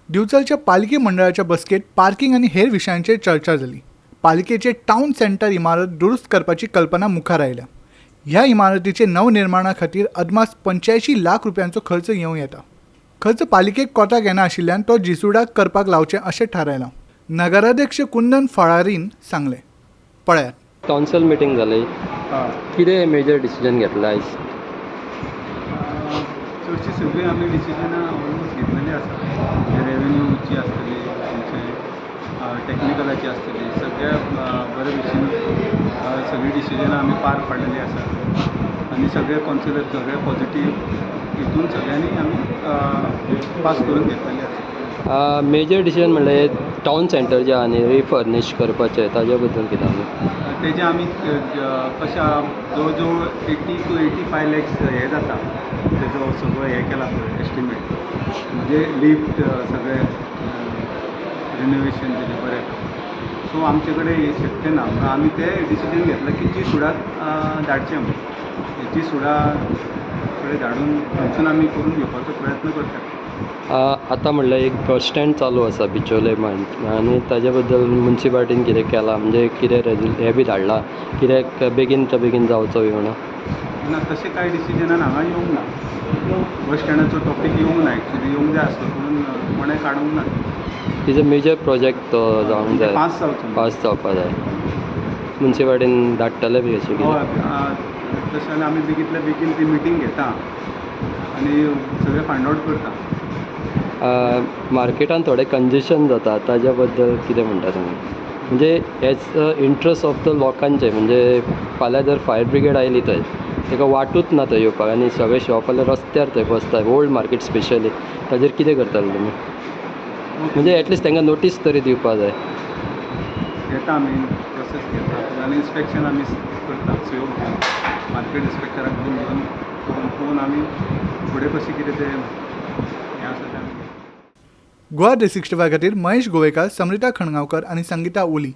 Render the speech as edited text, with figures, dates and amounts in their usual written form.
दिवचलच्या पालिके मंडळाच्या बसकेत पार्किंग आनी हेर विशयांचेर चर्चा जाली. पालिकेचे टावन सेंटर इमारत दुरुस्त करपाची कल्पना मुखार आयल्या. ह्या इमारतीचे नवनिर्माणा खातीर अदमास 85 लाख रुपयांचो खर्च येवं येता. खर्च पालिकेक कोताक येना आशिल्ल्यान तो जिसुडाक करपाक लावचें अशें थारायलां. नगराध्यक्ष कुंदन फळारीन सांगलें. पळयात. कावन्सिल मिटींग जाली, कितें मेजर डिसिजन घेतला आयज? चडशीं सगळीं आमी डिसिजनां ऑलमोस्ट घेतलेली आसा. रेवेन्यूची आसतली, तुमचे टॅक्निकलाची आसतली, सगळ्या बरे भशेन सगळीं डिसिजनां आमी पार पाडलेली आसा आनी सगळे कावन्सिलर सगळे पॉझिटीव हितून सगळ्यांनी आमी पास करून घेतलेली आसा. मेजर डिसिजन म्हणल्यार टावन सेंटर जे आहा न्ही रिफर्निश करपाचें, ताजे बद्दल कितें आमी तेजें आमी कशें जवळ जवळ 80 to 85 lakhs हें जाता. तेजो सगळो हें केला पळय एस्टिमेट, म्हणजे लिफ्ट सगळें रिनोवेशन तेजें बरें. सो आमचे कडेन हें शक्य ना म्हणून आमी तें डिसिजन घेतलां की जी सुडाक धाडचें म्हणून, जी सुडा कडेन धाडून थंयसून आमी करून घेवपाचो प्रयत्न करता. आतां म्हणल्यार एक बस स्टँड चालू आसा बिचोले आनी ताजे बद्दल मुन्सिपालिटीन कितें केलां, म्हणजे कितें हें बी धाडलां कित्याक बेगीन तो बेगीन जावचो बी म्हणून? ना, तशें कांय डिसिजनान हांगा येवंक ना. बस स्टँडाचो टॉपीक येवंक ना, एक्चुली येवंक जाय आसलो पूण कोणें काडूंक ना. Is a major project तो जावंक जाय, पास जावचो, पास जावपा जाय. मुन्सिपालिटीन धाडटले बी अशें कितें? हय, तशें जाल्यार आमी बेगींतल्या बेगीन ती मिटींग घेता आनी सगळें फायंड आवट करता. मार्केटान थोडें कंजेशन जाता, ताज्या बद्दल कितें म्हणटा तुमी? म्हणजे as a interest of the लोकांचे, म्हणजे फाल्यां जर फायर ब्रिगेड आयली थंय ताका वाटूच ना थंय येवपाक आनी सगळे शॉपवाले रस्त्यार थंय बसता, ओल्ड मार्केट स्पेशली, ताजेर कितें करतले तुमी? म्हणजे एटलिस्ट तांकां नोटीस तरी दिवपा जाय. घेता आमी प्रोसेस घेता आनी इन्स्पेक्शन आमी करता, सहयोग घेवन मार्केट इन्स्पेक्टराक बीन घेवन पळोवन आमी फुडें कशें कितें तें हें आसा तें आमी. गोवा 365 खातीर महेश गोवेकार, समृता खणगांवकर आनी संगीता ओली.